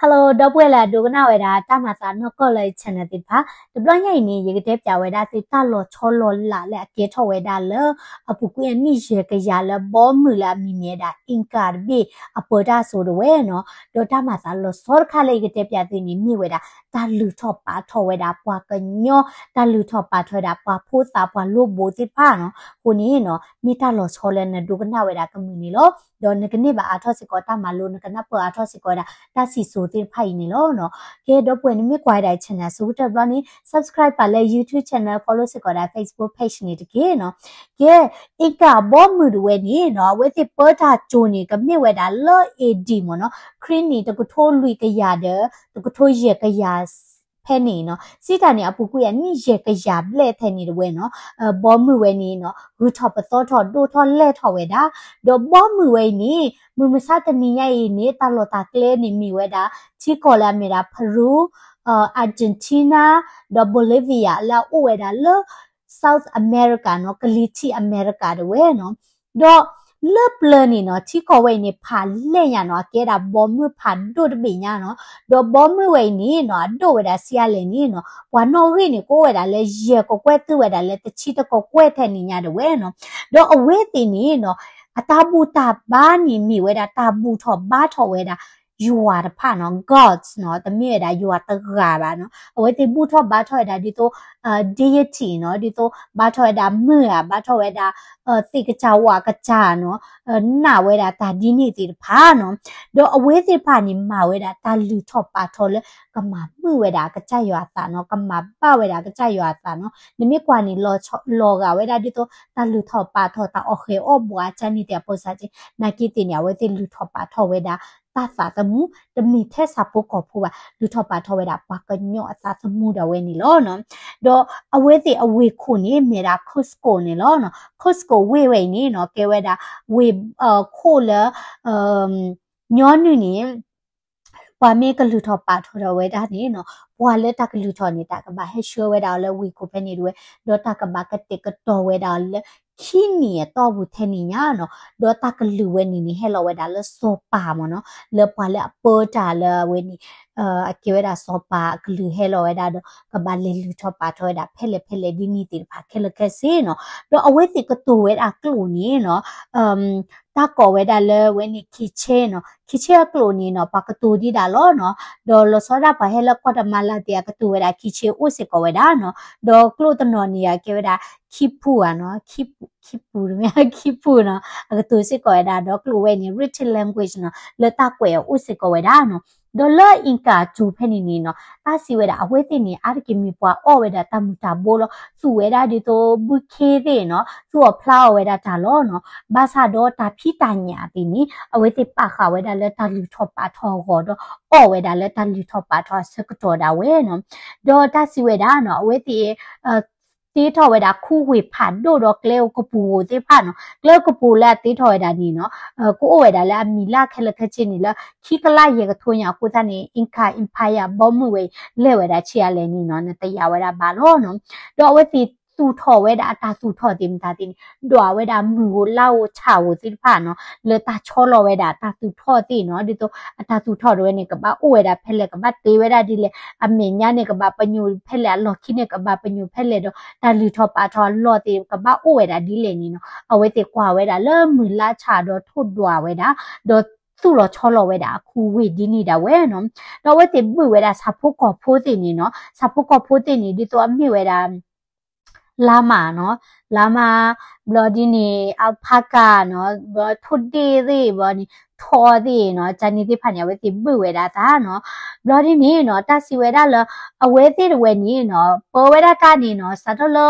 Hello ဒီပုၢ်ဝဲၢ်လၢအဒိကနၣ်ဝဲဒၣ်တၢ်မၤသးနီၢ်ကီၢ်လၢ channel သ့ၣ်တဖၣ်, တဘျီညါအံၤန့ၣ် ယကတဲပၠးဝဲဒၣ်သုတၢ်လီၤဆီလီၤလးလၢအကဲထီၣ်ဝဲဒၣ်လၢ အပူၤကွံာ်အနံၣ်ယဲၢ်ကယၤလၢဘီမုၢ်လၢအမံၤမ့ၢ်ဝဲဒၣ် Inca တဘ့ၣ်အပၢတၢ်အစိၤတဝဲနီၤ, ဒီးတၢ်မၤသးလီၤဆီတခါလၢယကတဲပၠးသုန့ၣ် မ့ၢ်ဝဲဒၣ် တၢ်လုၢ်ထီၣ်ပာ်ထီၣ်ဝဲဒၣ်ပှၤကညီ, တၢ်လုၢ်ထီၣ်ပာ်ထီၣ်ဝဲဒၣ်ပှၤဖိသၣ်ပှၤလိၣ်ဘိသ့ၣ်တဖၣ်နီၤ, အဃိန့ၣ်နီၤ မ့ၢ်တၢ်လီၤဆီလၢနဒိကနၣ်ဝဲဒၣ်ကမုာ်န့ၣ်လီၤ. ဒီးနကန့ၢ်ဘၣ်အါထီၣ်စ့ၢ်ကီးတၢ်မၤလိ, နကနၢ်ပၢၢ်အါထီၣ်စ့ၢ်ကီးဝဲဒၣ်တၢ်စံၣ်စိၤသ့ၣ်တဖၣ်အံၤန့ၣ်လီၤနီၤ. ကဲ ဒီပုၢ်ဝဲၢ် နမ့ၢ်ကွၢ်ဝဲဒၣ် channel အဆိကတၢၢ်တဘျီန့ၣ် subscribe ပာ်လၢ YouTube channel, follow စ့ၢ်ကီးဝဲဒၣ် Facebook page န့ၣ်တက့ၢ်နီၤ. ကဲ Inca အဘီမုၢ်တဝဲန့ၣ်နီၤ အဝဲသ့ၣ်ပၢတၢ်ကၠိန့ၣ် ကမ့ၢ်ဝဲဒၣ်လၢ A D မ့ၢ်နီၤ, ခရံာ်နံၣ်တကထိလွံၢ်ကယၤဒီး တကထိယဲၢ်ကယၤ ဖဲန့ၣ်နီၤ, စံးတၢ်န့ၣ် အပူၤကွံာ်အနံၣ်ယဲၢ်ကယၤဘျဲၣ်ထဲန့ၣ်တဝဲနီၤ, ဘီမုၢ်ဝဲန့ၣ်နီၤ ဂုၤထီၣ်ပသီထီၣ်ဒိၣ်ထီၣ်လဲၢ်ထီၣ်ဝဲဒၣ်, ဒီးဘီမုၢ်ဝဲအံၤန့ၣ် မုၢ်မဆါတနံၤညါအံၤန့ၣ် တၢ်လီၢ်တၢ်ကျဲန့ၣ်မ့ၢ်ဝဲဒၣ် ထံကီၢ်လၢအမ့ၢ်ဒၣ် Peru, Argentina, ဒီး Bolivia လၢအအိၣ်ဝဲဒၣ်လၢ South America နီၤ, ကလံၤထံးအမဲရကၤတဝဲနီၤ. ဒီးလၢပျၢၤန့ၣ်နီၤ ထံကီၢ်ဝဲအံၤန့ၣ် ဖးလဲၢ်ညါနီၤ, အကဲဒၣ်ဘီမုၢ်ဖးဒိၣ်တဘ့ၣ်ညါနီၤ. ဒီးဘီမုၢ်ဝဲအံၤန့ၣ်နီၤ အဒိၣ်ဝဲဒၣ်ဆံးအါလဲၣ်န့ၣ်နီၤ ပှၤနီၣ်ဂံၢ်န့ၣ် ကအိၣ်ဝဲဒၣ်လၢယဲၢ်ကကွဲၢ် သုးဝဲဒၣ်လၢတဆံတကကွဲၢ်ထဲန့ၣ်ညါတဝဲနီၤ. ဒီးအဝဲသ့ၣ်န့ၣ်နီၤ အတၢ်ဘူၣ်တၢ်ဘါန့ၣ်မ့ၢ်ဝဲဒၣ်တၢ်ဘူၣ်ထီၣ်ဘါထီၣ်ဝဲဒၣ် ယွၤတဖၣ်နီၤ, gods နီၤ, တမ့ၢ်ဝဲဒၣ်ယွၤတဂၤဘၣ်နီၤ. အဝဲသ့ၣ်ဘူၣ်ထီၣ်ဘါထီၣ်ဝဲဒၣ်ဒ်သိး deity နီၤ, ဒ်သိးဘါထီၣ်ဝဲဒၣ်မုၢ်ဧါ, ဘါထီၣ်ဝဲဒၣ် သ့ၣ်ကစၢ်ဝၣ်ကစၢ်နီၤ, နာ်ဝဲဒၣ်တၢ်ဒ်န့ၣ်သ့ၣ်တဖၣ်နီၤ. ဒီးအဝဲသ့ၣ်တဖၣ်န့ၣ် မၤဝဲဒၣ်တၢ်လုၢ်ထီၣ်ပာ်ထီၣ်လၢ ကမၤမုာ်ဝဲဒၣ်အကစၢ်ယွၤအသးနီၤ, ကမၤဘၣ်ဝဲဒၣ်အကစၢ်ယွၤအသးနီၤ. နမ့ၢ်ကွၢ်န့ၣ် လီၤဂာ်ဝဲဒၣ်ဒ်သိး တၢ်လုၢ်ထီၣ်ပာ်ထီၣ် တၢ်အီၣ်ဃဲၤအီၣ်ဘှးအကၢ်န့ၣ်သ့ၣ်အပၢဆၢက့, နာ်က့သ့ၣ်န့ၣ် အဝဲသ့ၣ်လုၢ်ထီၣ်ပာ်ထီၣ်ဝဲဒၣ် တၢ်သးသမူ, တမ့ၢ်ထဲဆၣ်ဖိကီၢ်ဖိဘၣ်, လုၢ်ထီၣ်ပာ်ထီၣ်ဝဲဒၣ်ပှၤကညီအသးသမူဒၣ်ဝဲန့ၣ်လီၤနီၤ. ဒီးအဝဲသ့ၣ်အဝ့ၢ်ခိၣ်န့ၣ် မ့ၢ်ဒၣ် Cusco န့ၣ်လီၤနီၤ. Cusco ဝ့ၢ်ဝဲအံၤန့ၣ်နီၤ ကဲဝဲဒၣ်ဝ့ၢ်ခိၣ်လၢ ညီနုၢ်န့ၣ် ပှၤမ့ၢ်ကလုၢ်ထီၣ်ပာ်ထီၣ်ဒီးဝဲဒၣ်န့ၣ်နီၤ, ပှၤလၢတၢ်ကလုၢ်ထီၣ်န့ၣ် တၢ်ကဘၣ်ဟဲဆှၢဝဲဒၣ်အီၤလၢဝ့ၢ်ခိၣ်ဖဲန့ၣ်တဝဲ, ဒီးတၢ်ကဘၣ်ကတဲာ်ကတီၤဝဲဒၣ်အီၤလၢ ခံနံၣ်အတီၢ်ပူၤထဲန့ၣ်ညါနီၤ. ဒီးတၢ်ကလုၢ်ဝဲန့ၣ်န့ၣ် ဟဲလီၤဝဲဒၣ်လၢစီၤပၤမ့ၢ်နီၤ, လၢပှၤလၢအပၢတၢ်လၢအဝဲန့ၣ် အကဲဝဲဒၣ်စီၤပၤအကလုၢ်ဟဲလီၤဝဲဒၣ်ဒီး ကဘၣ်လဲၤလုၢ်ထီၣ်ပာ်ထီၣ်ဝဲဒၣ်ဖဲလဲၣ်ဖဲလဲၣ်ဒ်န့ၣ်သ့ၣ်တဖၣ်ခဲလၢာ်ခဲဆ့နီၤ. ဒီးအဝဲသ့ၣ်ကတိၤဝဲဒၣ်ကျိာ်န့ၣ်နီၤ တၢ်ကိးဝဲဒၣ်လၢဝဲန့ၣ် Quiche နီၤ, Quiche အကျိာ်န့ၣ်နီၤ ပှၤကတိၤဒံးဒၣ်လီၤနီၤ. ဒီးလီၤဆီဒၣ်ပှၤဟဲလၢကီၢ်တမါလၢသ့ၣ်အကတိၤဝဲဒၣ် Quiche အိၣ်စ့ၢ်ကီးဝဲဒၣ်နီၤ. ဒီးကျိာ်တနီၤန့ၣ် အကဲဝဲဒၣ် Quipu ဧါနီၤ, Quipu, Quipu တမ့ၢ် Quipu နီၤ, အကတိၤစ့ၢ်ကီးဝဲဒၣ် ဒီးကျိာ်ဝဲန့ၣ် written language နီၤ လၢတၢ်ကွဲးအအိၣ်စ့ၢ်ကီးဝဲဒၣ်နီၤ. ဒီးလၢ Inca ကၠိၤဖဲန့ၣ်န့ၣ်နီၤ တၢ်စံးဝဲဒၣ် အဝဲသ့ၣ်န့ၣ် အါတက့ၢ်မ့ၢ်ပှၤအီၣ်ဝဲဒၣ်တၢ်မုၢ်တၢ်ဘိလီၤ. သူၣ်ဝဲဒၣ်ဒ်သိးဘုခ့သ့ၣ်နီၤ, သူၣ်အီၣ်ဖျါအီၣ်ဝဲဒၣ်တၢ်လီၤနီၤ. ဘၣ်ဆၣ်ဒီးတၢ်ဖံးတၢ်ညၣ်သ့ၣ်န့ၣ် အဝဲသ့ၣ်ပာ်ဃာ်ဝဲဒၣ်လၢတၢ်လုၢ်ထီၣ်ပာ်ထီၣ်အဂီၢ်ဒီး အီၣ်ဝဲဒၣ်လၢတၢ်လုၢ်ထီၣ်ပာ်ထီၣ်အဆၢကတီၢ်ဒၣ်ဝဲနီၤ. ဒီးတၢ်စံးဝဲဒၣ်နီၤ အဝဲသ့ၣ် တ့ထီၣ်ဝဲဒၣ်ခူဝ့ၢ်ဖးဒိၣ်ဒီးကျဲအိၣ်ကပူၤဧိၤသ့ၣ်တဖၣ်နီၤ. ကျဲအိၣ်ကပူၤလၢအတ့ထီၣ်ဝဲဒၣ်န့ၣ်နီၤ ကအိၣ်ဝဲဒၣ်လၢအမံၤလၢခဲလၢာ်ခဲဆ့န့ၣ်လၢ ခံကလးယဲၢ်ကထိညါအဃိသတးန့ၣ် Inca Empire ဘီမုၢ်ဝဲအံၤ လဲၢ်ဝဲဒၣ်ဆံးအါလဲၣ်န့ၣ်နီၤ နတယာ်ဝဲဒၣ်ဘၣ်လီၤနီၤ. ဒီးအဝဲသ့ၣ်သူၣ်ထီၣ်ဝဲဒၣ်အတၢ်သူၣ်ထီၣ်သ့ၣ်မတၤသ့ၣ်န့ၣ် ဒွးဝဲဒၣ်မုၢ်ဧိၤလါဧိၤဆၣ်ဧိၤသ့ၣ်တဖၣ်နီၤ လၢတၢ်ဆီလီၤဝဲဒၣ်အတၢ်သူၣ်ထီၣ်သ့ၣ်နီၤ ဒ်သိးအတၢ်သူၣ်ထီၣ်တဝဲန့ၣ် ကဘၣ်အိၣ်ဝဲဒၣ်ဖဲလဲၣ် ကဘၣ်တ့ဝဲဒၣ်ဒ်လဲၣ် အမဲာ်ညါန့ၣ် ကဘၣ်ပညိၣ်ဖဲလဲၣ် အလီၢ်ခံန့ၣ် ကဘၣ်ပညိၣ်ဖဲလဲၣ်ဒီး တၢ်လုၢ်ထီၣ်ပာ်ထီၣ်အလီၢ်သ့ၣ် ကဘၣ်အိၣ်ဝဲဒၣ်ဒ်လဲၣ်န့ၣ်နီၤ အဝဲသ့ၣ်ကွၢ်ဝဲဒၣ်လၢမုၢ်လါဆၣ်ဒီးထိၣ်ဒွးဝဲဒၣ် ဒီးသူၣ်လီၤဆီလီၤဝဲဒၣ်အခူဝ့ၢ်ဒ်န့ၣ်ဒၣ်ဝဲနီၤ. ဒီးအဝဲသ့ၣ်ဘုၣ်ဝဲဒၣ်ဆၣ်ဖိကီၢ်ဖိသ့ၣ်န့ၣ်နီၤ ဆၣ်ဖိကီၢ်ဖိသ့ၣ်န့ၣ် ဒ်သိးအမ့ၢ်ဝဲဒၣ် လါမးနီၤ, လါမး ဘျီဒ်န့ၣ် alpaca နီၤ, ဘျီထိၣ်ဒ့ၣ်သ့ၣ် ဘျီန့ၣ် ထိၣ်အီသ့ၣ်နီၤ, ကန့ၣ်သ့ၣ်တဖၣ်န့ၣ် အဝဲသ့ၣ်ဘုၣ်ဝဲဒၣ်တၢ်နီၤ. ဘျီဒ်န့ၣ်နီၤ တၢ်စံးဝဲဒၣ်လၢ အဝဲသ့ၣ်တဝဲန့ၣ်နီၤ ပၢဝဲဒၣ်တၢ်န့ၣ်နီၤ စးထီၣ်လၢ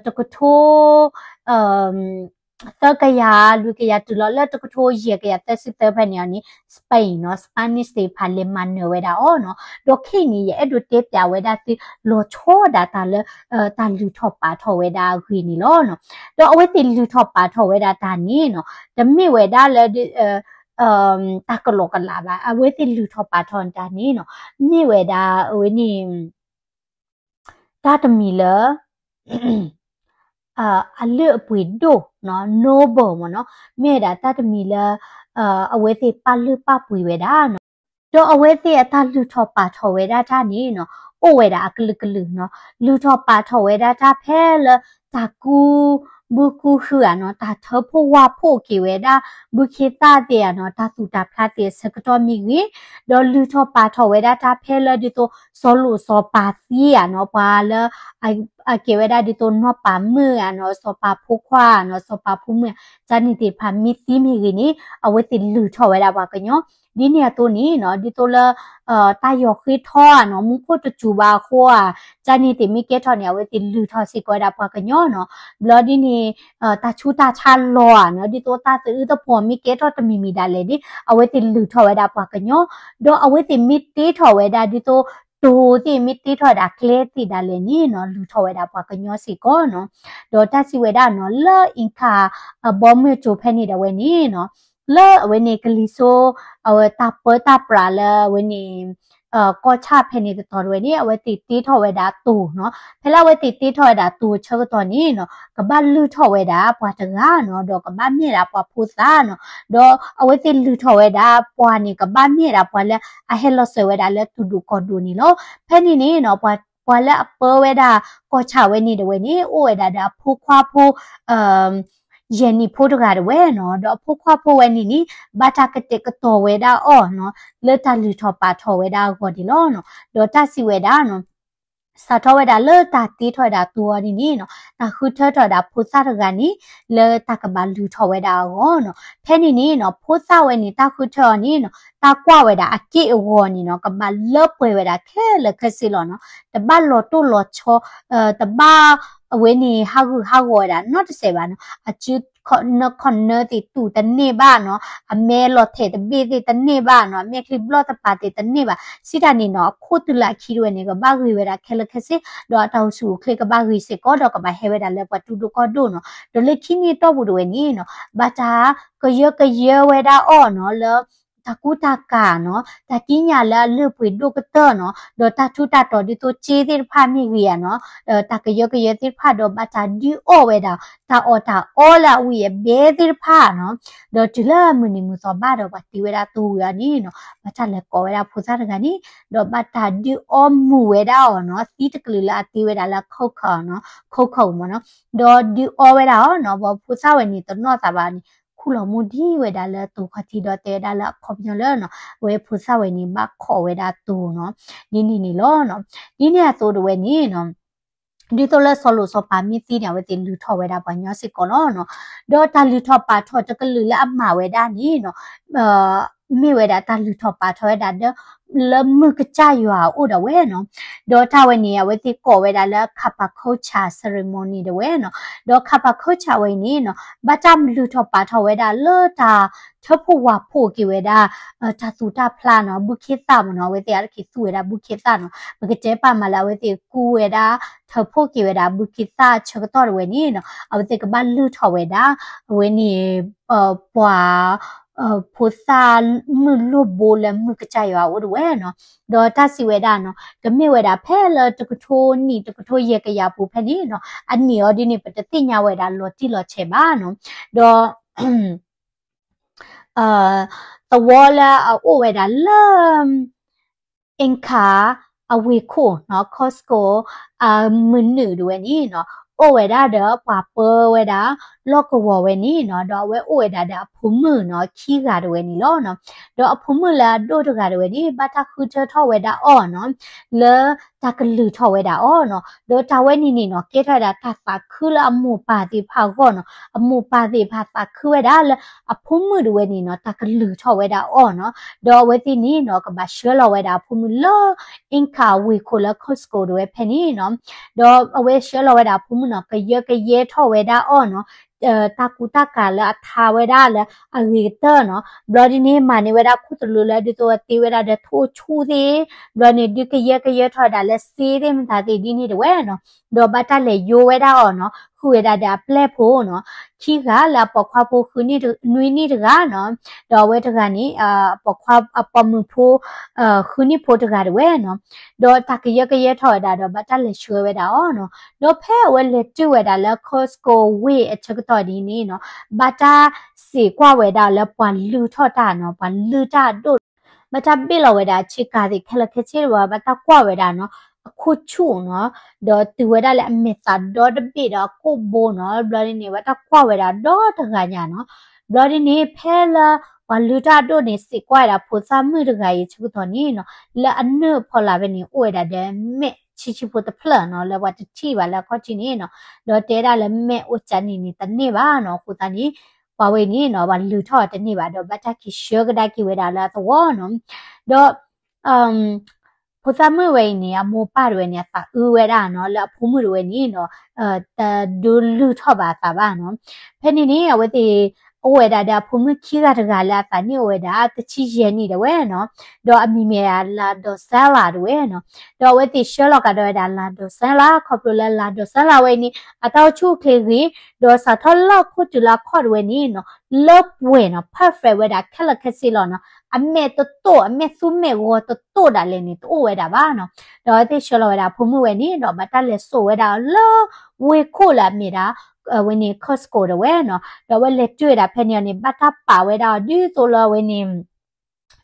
တကထိ သၢကယၤ လွံၢ်ကယၤတုၤလီၤလၢတကထိယဲၢ်ကယၤသၢဆံသၢဖဲန့ၣ်အီၤန့ၣ် Spain နီၤ Spanish သ့ၣ်တဖၣ်လဲၤမၤနၢၤဝဲဒၣ်အီၤနီၤ. ဒီးခဲအံၤန့ၣ် ယအဲၣ်ဒိးတဲပၠးဝဲဒၣ်သု လီၤဆီဒၣ်တၢ်လၢ တၢ်လုၢ်ထီၣ်ပာ်ထီၣ်ဝဲဒၣ်အဂ့ၢ်န့ၣ်လီၤနီၤ. ဒီးအဝဲသ့ၣ်လုၢ်ထီၣ်ပာ်ထီၣ်ဝဲဒၣ်တၢ်န့ၣ်နီၤ တမ့ၢ်ဝဲဒၣ်လၢ တၢ်ကလီကလးဘၣ်. အဝဲသ့ၣ်လုၢ်ထီၣ်ပာ်ထီၣ်တၢ်န့ၣ်နီၤ မ့ၢ်ဝဲဒၣ်အဝဲန့ၣ် တၢ်တမံၤလၢ အလုၢ်အပှ့ၤဒိၣ်နီၤ noble မ့ၢ်နီၤ, မ့ၢ်ဝဲဒၣ်တၢ်တမံၤလၢ အဝဲသ့ၣ်ပာ်လုၢ်ပာ်ပှ့ၤဝဲဒၣ်နီၤ. ဒီးအဝဲသ့ၣ်အတၢ်လုၢ်ထီၣ်ပာ်ထီၣ်ဝဲဒၣ်တၢ်န့ၣ်နီၤ အိၣ်ဝဲဒၣ်အကလုာ်ကလုာ်နီၤ, လုၢ်ထီၣ်ပာ်ထီၣ်ဝဲဒၣ်တၢ်ဖဲလၢတၢ်ကူ ဘုကူဃုဧါနီၤ, တၢ်ထၢဖှိၣ်ဝၢ်ဖှိၣ်က့ၤဝဲဒၣ် ဘုခ့သၣ်သ့ၣ်ဧါနီၤ, တၢ်သူၣ်တၢ်ဖျးသ့ၣ်အဆၢကတီၢ်မ့ၢ်ဂ့ၤ, ဒီးလုၢ်ထီၣ်ပာ်ထီၣ်ဝဲဒၣ်တၢ်ဖဲလၢဒ်သိး စီၤလိၣ်စီၤပၤသံဧါနီၤ, ပှၤလၢ အကဲဝဲဒၣ်ဒ်သိးနီၢ်ပၤမုၣ်ဧါနီၤ, စီၤပၤဖိခွါဧါနီၤ, စီၤပၤဖိမုၣ်ဧါ, တၢ်န့ၣ်သ့ၣ်တဖၣ်မ့ၢ်သံမ့ၢ်ဂ့ၤန့ၣ် အဝဲသ့ၣ်လုၢ်ထီၣ်ဝဲဒၣ်ပှၤကညီ, ဒ်န့ၣ်အသိးန့ၣ်နီၤ, ဒ်သိးလၢ တၢ်ယီၤဃ့ထီဧါနီၤ, မူခိၣ်တစူၤဘၣ်အဃိဧါ, တၢ်န့ၣ်သ့ၣ်မ့ၢ်ကဲထီၣ်န့ၣ် အဝဲသ့ၣ်လုၢ်ထီၣ်စ့ၢ်ကီးဝဲဒၣ်ပှၤကညီနီၤ, ဘျီဒ်န့ၣ် တၢ်ဆူးတၢ်ဆါလီၤဧါနီၤ, ဒ်သိးတၢ်သအုးသပှီၤမ့ၢ်ကဲထီၣ်တမံၤမံၤဒၣ်လဲာ်န့ၣ် အဝဲသ့ၣ်လုၢ်ထီၣ်ဝဲဒၣ်ပှၤကညီ, ဒီးအဝဲသ့ၣ်မ့ၢ်တ့ထီၣ်ဝဲဒၣ်ဒ်သိး တိၤသ့ၣ်မ့ၢ်တ့ထီၣ်ဝဲဒၣ်ကျဲသ့ၣ်ဒၣ်လဲာ်န့ၣ်နီၤ, လုၢ်ထီၣ်ဝဲဒၣ်ပှၤကညီစ့ၢ်ကီးနီၤ, ဒီးတၢ်စံးဝဲဒၣ်နီၤ, လၢအ့ၣ်ခါ အဘီမုၢ်ကၠိဖဲန့ၣ်ဒၣ်ဝဲန့ၣ်နီၤ, လၢအဝဲန့ၣ်ကလံၤစိ အဝဲတၢ်ပၢတၢ်ပြးလၢအဝဲန့ၣ် ကီၢ်ဆၣ်ဖဲန့ၣ်တတီၤဒၣ်ဝဲန့ၣ် အဝဲသ့ၣ်တ့ထီၣ်ဝဲဒၣ်တိၤနီၤ, ဖဲလၢအဝဲသ့ၣ်တ့ထီၣ်ဝဲဒၣ်တိၤဆၢကတီၢ်န့ၣ်နီၤ, ကဘၣ်လုၢ်ထီၣ်ဝဲဒၣ်ပှၤတဂၤနီၤ, ဒီးကဘၣ်မ့ၢ်ဒၣ်ပှၤဖိသၣ်နီၤ, ဒီးအဝဲသ့ၣ်လုၢ်ထီၣ်ဝဲဒၣ်ပှၤန့ၣ် ကဘၣ်မ့ၢ်ဒၣ်ပှၤလၢအဟဲလီၤစၢၤဝဲဒၣ်လၢသူၣ်ဒိၣ်ကီၢ်ဒိၣ်န့ၣ်လီၤ. ဖဲန့ၣ်န့ၣ်နီၤ, ပှၤလၢအပၢဝဲဒၣ်ကီၢ်ဆၣ်ဝဲန့ၣ်ဒၣ်ဝဲန့ၣ် အိၣ်ဝဲဒၣ်ဒီးအဖိခွါဖိ ယဲၢ်နံၣ်ဖိတဂၤဒၣ်ဝဲနီၤ, ဒီးအဖိခွါဖိဝဲန့ၣ်န့ၣ် ဘၣ်တၢ်ကတဲာ်ကတီၤဝဲဒၣ်အီၤနီၤ, လၢတၢ်လုၢ်ထီၣ်ပာ်ထီၣ်ဝဲဒၣ်အဂီၢ်န့ၣ်လီၤနီၤ, ဒီးတၢ်စံးဝဲဒၣ်နီၤ စးထီၣ်ဝဲဒၣ်လၢတၢ်တ့ထီၣ်ဝဲဒၣ်တိၤအီၤန့ၣ်န့ၣ်နီၤ, တၢ်ဃုထၢထီၣ်ဝဲဒၣ်ဖိသၣ်တဂၤန့ၣ် လၢတၢ်ကဘၣ်လုၢ်ထီၣ်ဝဲဒၣ်အဂီၢ်နီၤ, ဖဲန့ၣ်န့ၣ်နီၤ ဖိသၣ်ဝဲန့ၣ် တၢ်ဃုထၢအီၤန့ၣ်နီၤ တၢ်ကွၢ်ဝဲဒၣ်အက့ၢ်အဂီၤန့ၣ်နီၤ ကဘၣ်လၢပှဲၤဝဲဒၣ်ခဲလၢာ်ခဲဆ့လီၤနီၤ, တဘၣ်လီၤတိၢ်လီၤဆီ တဘၣ်အဝဲန့ၣ် ဟးဂူာ်ဟးဂီၤဝဲဒၣ်နီတစဲးဘၣ်နီၤ, အစုခီၣ်နၢခီၣ်နၢသ့ၣ်တူၢ်တန့ၢ်ဘၣ်နီၤ, အမဲလီၤထဲးတဘ့ၣ်သ့ၣ်တန့ၢ်ဘၣ်နီၤ, အမဲာ်ချံဘျီၣ်တပၤသ့ၣ်တန့ၢ်ဘၣ်, စံးတၢ်န့ၣ်နီၤ အခိၣ်တုၤလၢအခံဒၣ်ဝဲန့ၣ် ကဘၣ်ဂ့ၤဝဲဒၣ်ခဲလၢာ်ခဲဆ့, ဒီးအတၢ်အိၣ်ဆူၣ်အိၣ်ချ့ကဘၣ်ဂ့ၤစ့ၢ်ကီး ဒီးကဘၣ်ဟဲဝဲဒၣ်လၢပှၤတူၢ်ဒိၣ်ကီၢ်ဒိၣ်နီၤ, ဒီးလၢခံန့ၣ်တီၢ်ပူၤဒၣ်ဝဲန့ၣ်နီၤ ဘၣ်တၢ်ကယၢကယဲဝဲဒၣ်အီၤနီၤ လၢ တၢ်ကူတၢ်ကၤနီၤ, တၢ်ကံးညာ်လၢအလုၢ်အပှ့ၤဒိၣ်ကတၢၢ်နီၤ, ဒီးတၢ်ထူးတၢ်တီၤဒ်သိးစ့သ့ၣ်တဖၣ်မ့ၢ်ဂ့ၤဧါနီၤ, တၢ်ကယၢကယဲသ့ၣ်တဖၣ်ဒီးဘၣ်တၢ်ဒုးအီၣ်ဝဲဒၣ် တၢ်အီၣ်တၢ်အီလၢအဝံၣ်အဘဲသ့ၣ်တဖၣ်နီၤ, ဒီးတုၤလၢမုၢ်နံၤမုၢ်သီဘၣ်ဒီးပှၤတ့ဝဲဒၣ်တိၤဝံၤအီၤန့ၣ်နီၤ, ဘၣ်တၢ်လဲၤကိးဝဲဒၣ်ဖိသၣ်တဂၤန့ၣ်, ဒီးဘၣ်တၢ်ဒုးအီမူၤဝဲဒၣ်အီၤနီၤ, သံတကလုာ်လၢအတ့ဝဲဒၣ်လၢခိၣ်ခၢၣ်နီၤ, ခိၣ်ခၢၣ်မ့ၢ်နီၤ, ဒီးဒုးအီဝဲဒၣ်အီၤနီၤ, ပှၤဖိသၣ်ဝဲန့ၣ်တနီၣ်သးဘၣ်န့ၣ် ခူၣ်လီၤမူဒံးဝဲဒၣ်လၢတိၤခီၣ်ထံးဒီးတဲဝဲဒၣ်လၢအခီပညီလၢနီၤ, အဝဲဖိသၣ်ဝဲန့ၣ် ဘၣ်ခိးဝဲဒၣ်တိၤနီၤ, ဒ်န့ၣ်န့ၣ်လီၤနီၤ, ဒ်န့ၣ်အသိးဒၣ်ဝဲန့ၣ်နီၤ, ဒ်သိးလၢစီၤလိၣ်စီၤပၤမ့ၢ်သံန့ၣ် အဝဲသ့ၣ်လုၢ်ထီၣ်ဝဲဒၣ်ပှၤကညီစ့ၢ်ကီးလီၤနီၤ, ဒီးတၢ်လုၢ်ထီၣ်ပာ်ထီၣ်တကလုာ်လၢအမၤဝဲဒၣ်န့ၣ်နီၤ မ့ၢ်ဝဲဒၣ်တၢ်လုၢ်ထီၣ်ပာ်ထီၣ်ဝဲဒၣ်ဒီး လၢမုၢ်ကစၢ်ယွၤအအိၣ်ဒၣ်ဝဲနီၤ, ဒီးတၢ်ဝဲန့ၣ် အဝဲသ့ၣ်ကိးဝဲဒၣ်လၢ Kapakocha ceremony ဒၣ်ဝဲနီၤ, ဒီး Kapakocha ဝဲအံၤန့ၣ်နီၤ ဘၣ်တၢ်လုၢ်ထီၣ်ပာ်ထီၣ်ဝဲဒၣ်လၢတၢ်ထၢဖှိၣ်ဝၣ်ဖှိၣ်က့ၤဝဲဒၣ် တၢ်သူၣ်တၢ်ဖျးနီၤ, ဘုခ့သၣ်မ့ၢ်နီၤ, အဝဲသ့ၣ်အါတက့ၢ်သူဝဲဒၣ်ဘုခ့သၣ်နီၤ, ပကတဲပာ်မးလၢအဝဲသ့ၣ်ကူဝဲဒၣ် ထၢဖှိၣ်က့ၤဝဲဒၣ်ဘုခ့သၣ်ဆၢကတီၢ်ဒၣ်ဝဲန့ၣ်နီၤ, အဝဲသ့ၣ်ကဘၣ်လုၢ်ထီၣ်ဝဲဒၣ် အဝဲန့ၣ် ပှၤ ဖိသၣ်မုၣ်လိၣ်ဘိလၢမုၢ်ကစၢ်ယွၤအအိၣ်ဒၣ်ဝဲနီၤ, ဒီးတၢ်စံးဝဲဒၣ်နီၤ ကမ့ၢ်ဝဲဒၣ်ဖဲလၢတကထိနံၣ်တကထိယဲၢ်ကယၤပူၤဖဲန့ၣ်နီၤ, အနံၣ်အီၤဒ်န့ၣ် ပတသ့ၣ်ညါဝဲဒၣ်လီၤတံၢ်လီၤဆဲးဘၣ်နီၤ, ဒီး သဝီလၢအအိၣ်ဝဲဒၣ်လၢ Inca အဝ့ၢ်ခိၣ်နီၤ Cusco အမုၢ်နုာ်ဒၣ်ဝဲန့ၣ်နီၤ အိၣ်ဝဲဒၣ်ဒီးပှၤပၢဝဲဒၣ် လီၢ်ကဝီၤဝဲန့ၣ်နီၤ ဒီးအဝဲအိၣ်ဝဲဒၣ်ဒီးအဖိမုၣ်နီၤ ခံဂၤဒၣ်ဝဲန့ၣ်လီၤနီၤ. ဒီးအဖိမုၣ်လၢအဒိၣ်တဂၤဒၣ်ဝဲန့ၣ် ဘၣ်တၢ်ဃုထၢထီၣ်ဝဲဒၣ်အီၤနီၤ လၢတၢ်ကလုၢ်ထီၣ်ဝဲဒၣ်အီၤနီၤ. ဒီးတၢ်ဝဲန့ၣ်န့ၣ်နီၤ ကဲထီၣ်ဝဲဒၣ်တၢ်သးခုလၢအမိၢ်ပၢ်သ့ၣ်တဖၣ်အဂီၢ်နီၤ. အမိၢ်ပၢ်သ့ၣ်တဖၣ်သးခုဝဲဒၣ်လၢအဖိမုၣ်ဒၣ်ဝဲန့ၣ်နီၤ တၢ်ကလုၢ်ထီၣ်ဝဲဒၣ်အီၤနီၤ. ဒီးအဝဲသ့ၣ်န့ၣ်နီၤ ကဘၣ်ဆှၢလီၤဝဲဒၣ်အဖိမုၣ်လၢ Inca ဝ့ၢ်ခိၣ်လၢ Cusco ဒၣ်ဝဲဖဲန့ၣ်နီၤ. ဒီးအဝဲဆှၢလီၤဝဲဒၣ်အဖိမုၣ်နီၤ ကယၢကယဲထီၣ်ဝဲဒၣ်အီၤနီၤ တၢ်ကူတၢ်ကၤလၢအထါဝဲဒၣ်လၢအဂ့ၤကတၢၢ်နီၤ. ဘျီဒ်န့ၣ် မၤန့ၢ်ဝဲဒၣ်ခိၣ်သလုးလၢ ဒ်သိးအတ့ဝဲဒၣ်ဒီးထိၣ်ဆူၣ်သ့ၣ်, ဘျီန့ၣ် ဒုးကယၢကယဲထီၣ်ဝဲဒၣ်လၢစ့သ့ၣ်မတၤသ့ၣ်ဒ်န့ၣ်ဒၣ်ဝဲနီၤ. ဒီးဘၣ်တၢ်လဲၤယိဝဲဒၣ်အီၤနီၤ ဃုာ်ဝဲဒၣ်ဒီးအပျဲၢ်ဖိနီၤ ခံဂၤလၢအပိာ်ခွါဖိဃုနံၣ်တဂၤနီၤ. ဒီးအဝဲတဂၤန့ၣ် အပိာ်ခွါအပိာ်မုၣ်ဖိ ဃုနံၣ်ဖိတဂၤဒၣ်ဝဲနီၤ. ဒီးတၢ်ကယၢကယဲထီၣ်ဝဲဒၣ်ဒီး ဘၣ်တၢ်လဲၤဆှၢဝဲဒၣ်အီၤနီၤ. ဒီးဖဲအဝဲလဲၤတုၤဝဲဒၣ်လၢ Cusco ဝ့ၢ်အဆၢကတီၢ်ဒ်န့ၣ်နီၤ ဘၣ်တၢ်စံးကွၢ်ဝဲဒၣ်လၢပှၤလုၢ်ထီၣ်တၢ်နီၤ ပှၤလုၢ်တၢ်အဒိၣ် ဘၣ်တၢ်ဘ့ၣ်လီၤဝဲဒၣ်အဆ့ကၤသ့ၣ်ခဲလၢာ်ခဲဆ့တဝဲ ဘၣ်တၢ်ကွၢ်ဝဲဒၣ်နီၤ အခိၣ်ဆူၣ်နီၤ, ဒီးတုၤဝဲဒၣ်လၢအမဲာ်သးဒီတဘ့ၣ်ဒီးအကိာ်ဘိနီၤ, ဘျီဒ်န့ၣ် ဘၣ်တၢ်ကွၢ်ဝဲဒၣ်ဒီတဂၤညါနီၤ. ဘျီဒ်န့ၣ် ဖဲလၢပှၤလုၢ်တၢ်အဒိၣ်န့ၣ် စံးကွၢ်ဝဲဒၣ်ဖိသၣ်မုၣ်တဂၤအံၤဆၢကတီၢ်န့ၣ်နီၤ, လၢအနုၢ်ဖီလာ်ဖဲန့ၣ် အိၣ်ဝဲဒၣ်ဒီးမဲာ်ဆံးဆံးဖိတဖျၢၣ်နီၤ, လၢပှၤတထံၣ်ဘၣ်လၢအခီၣ်ထံးန့ၣ်နီၤ, ဒီးတဲဒၣ်လၢမဲာ်အိၣ်ကၢန့ၣ်န့ၣ်တန့ၢ်ဘၣ်နီၤ, အဃိသတးန့ၣ် ပှၤဝဲန့ၣ်နီၤ ပှၤလုၢ်ထီၣ်တန့ၢ်ဘၣ် ဒီးဘၣ်တၢ်က့ၤဆှၢကဒါက့ၤဝဲဒၣ်လၢအသဝီနီၤ. ဒီး ဖိသၣ်မုၣ်ဝဲအံၤန့ၣ် အမိၢ်ပၢ်တဝဲန့ၣ် အသးအုးဝဲဒၣ်နီၤ လၢအဖိမုၣ်တဝဲန့ၣ်နီၤ တဒုးလုၢ်ထီၣ်ဘၣ်အသးဘၣ်နီၤ. ဖဲန့ၣ်န့ၣ် အဝဲသ့ၣ် အိၣ်ဝဲဒၣ်ဒီးအဖိမုၣ်ခံဂၤတဂၤလၢအသးနံၣ်အိၣ်ဝဲဒၣ် တဆံယဲၢ်နံၣ်တဝဲနီၤ, ဒီးအမံၤမ့ၢ်ဒၣ် လၤဒီးစဲလးတဝဲနီၤ. ဒီးအဝဲသ့ၣ်ဆှၢလီၤကဒီးဝဲဒၣ်လၤဒီးစဲလး ခီဖျိလၢလၤဒီးစဲလးဝဲအံၤန့ၣ် အတၢ်အိၣ်ဆူၣ်အိၣ်ချ့ဂ့ၤ, ဒီးစးထီၣ်လၢအခိၣ်တုၤလၢအခီၣ်တဝဲန့ၣ်နီၤ လၢပှဲၤနီၤ perfect ဝဲဒၣ်ခဲလၢာ်ခဲဆ့လီၤနီၤ. အမဲာ်တတိၢ် အမဲာ်သူမဲာ်ဂီၤတတိၢ်ဒၣ်လဲာ်န့ၣ် တအိၣ်ဝဲဒၣ်ဘၣ်နီၤ. ဒီးအဝဲသ့ၣ်ဆှၢလီၤဝဲဒၣ်အဖိမုၣ်ဝဲန့ၣ်ဒီး ဘၣ်တၢ်လဲၤစိာ်ဝဲဒၣ်အီၤလၢ ဝ့ၢ်ခိၣ်လၢအမ့ၢ်ဒၣ် အဝဲန့ၣ် Costco တဝဲနီၤ. ဒီးအဝဲလဲၤတုၤဝဲဒၣ်ဖဲန့ၣ်အီၤန့ၣ် ဘၣ်တၢ်ပာ်ဝဲဒၣ်အီၤဒ်သိးလၢအဝဲန့ၣ်